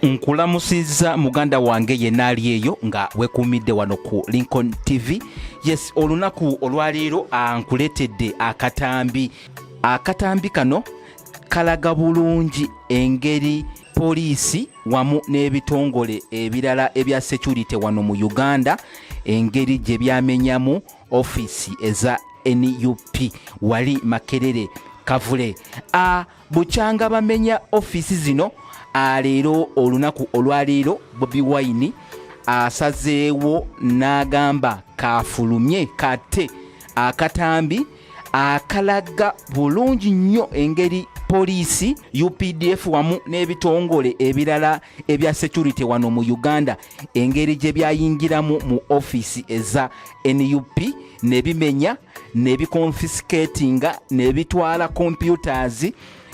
Nkulamusizza muganda wange yenna ali eyo nga wekuumidde wano ku Lincoln TV. Yes, olunaku olwaleero nkuleetedde akatambi. Akatambi kano kalaga bulungi engeri poliisi wamu n'ebitongole ebirala ebya security wano mu Uganda engeri gye byamenyamu ofiisi eza NUP wali Makerere Kavule. Bukyanga bamenya ofiisi zino, leero olunaku olwaleero Bobi Wine asazeewo n'agamba kafulumye kate akatambi akalaga bulungi nnyo engeri poliisi, UPDF wamu n'ebitongole ebirala ebya security wano mu Uganda engeri gye byayingiramu mu ofiisi eza NUP ne bimenya ne biconfiscatinga ne bitwala computers,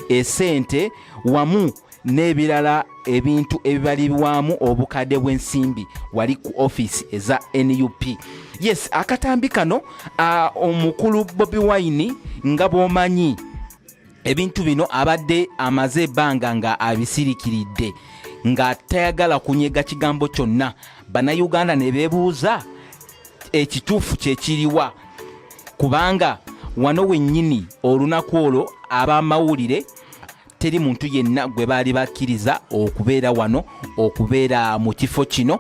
esente wamu n'ebirala ebintu ebibalibwamu obukadde bw'ensimbi wali ku ofiisi eza NUP. Yes, akatambi kano, omukulu Bobi Wine nga bw'omanyi ebintu bino abadde amaze ebbanga nga abisirikiridde, nga tayagala kunyega kigambo kyonna. Bannayuganda ne beebuuza ekituufu kyekiriwa, kubanga wano wennyini olunaku olwo ab'amawulire teri muntu yenna gwe baali bakkiriza okubeera wano, okubeera mu kifo kino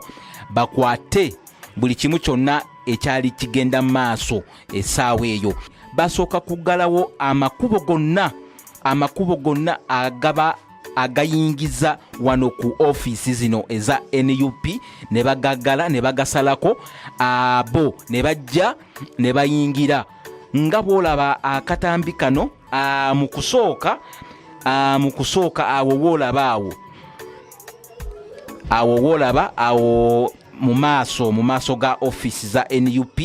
bakwate buli kimu kyonna ekyali kigenda mu maaso. Essaawa eyo basooka kuggalawo amakubo gonna, amakubo gonna agaba agayingiza wano ku ofiisi zino eza NUP ne bagaggala ne bagasalako, abo ne bajja ne bayingira. Nga bw'olaba akatambi kano, mu kusooka awo woolaba awo woolaba awo mu maaso ga ofiisi za NUP.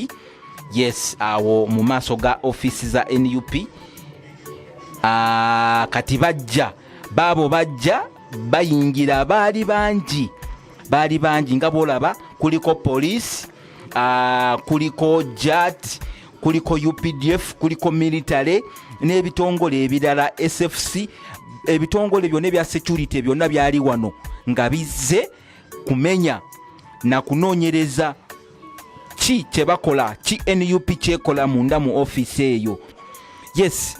Yes, awo mu maaso ga ofiisi za NUP. Kati bajja baabo bajja bayingira, baali bangi, baali bangi. Nga bwolaba kuliko poliisi, kuliko JAT, kuliko UPDF, kuliko military n'ebitongole ebirala, SFC. Ebitongole byonna ebya security byonna byali wano nga bizze kumenya na kunoonyereza ki kyebakola, ki NUP kyekola munda mu ofiisi eyo. Yes,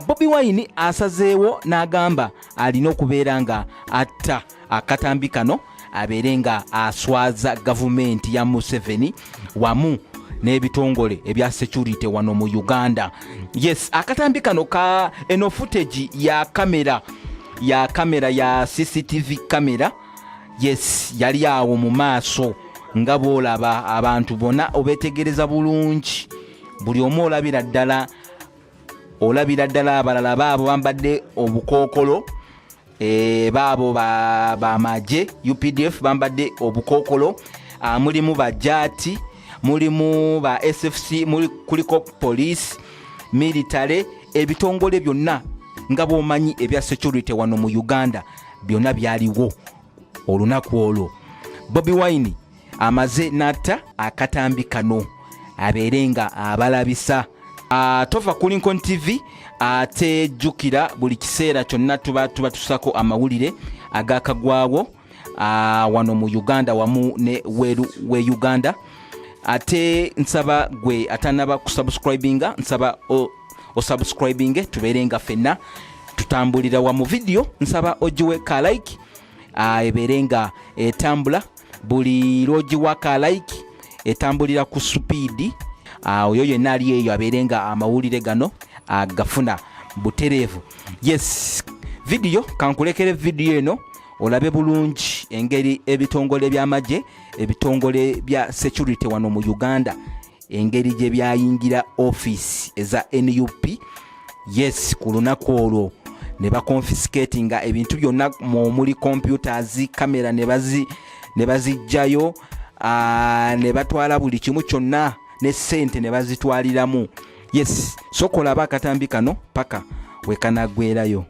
Bobi Wine asazeewo n'agamba alina okubeera nga atta akatambi kano abeere nga aswaza gavumenti ya Museveni wamu n'ebitongole ebya security wano mu Uganda. Yes, akatambi kano ka eno footage ya kamera ya CCTV kamera. Yes, yali awo mu maaso nga bw'olaba abantu bonna obeetegereza bulungi, buli omu olabira ddala, olabira ddala abalala baabo bambadde obukookolo, baabo bamagye UPDF bambadde obukookolo. Mulimu bajaati, mulimu ba SFC, kuliko police, military, ebitongole byonna nga bw'omanyi ebya security wano mu Uganda byonna byaliwo olunaku olwo. Bobi Wine amaze n'atta akatambi kano abeere nga abalabisa. Tova ku Lincoln TV, ate jjukira buli kiseera kyonna tuba tusako amawulire agakagwawo wano mu Uganda wamu ne weru we Uganda. Ate nsaba gwe atanaba kusubscribinga, nsaba osubscribinge tubeere nga ffenna tutambulira wamu. Vidiyo nsaba ogiwe ka like, ebeere nga etambula. Buli lwogiwa ka like etambulira ku speed. Oyo yenna ali eyo abeere nga amawulire gano agafuna butereevu. Yes, vidiyo kankulekere vidiyo eno olabe bulungi engeri ebitongole by'amagye, ebitongole bya security wano mu Uganda engeri gye byayingira ofiisi eza NUP. Yes, ku lunaku olwo ne baconfiscatinga ebintu byonna omuli computers, kamera ne bazijjayo, ne batwala buli kimu kyonna ne sente ne bazitwaliramu. Yes, sokola aba akatambi kano paka wekanaggwerayo.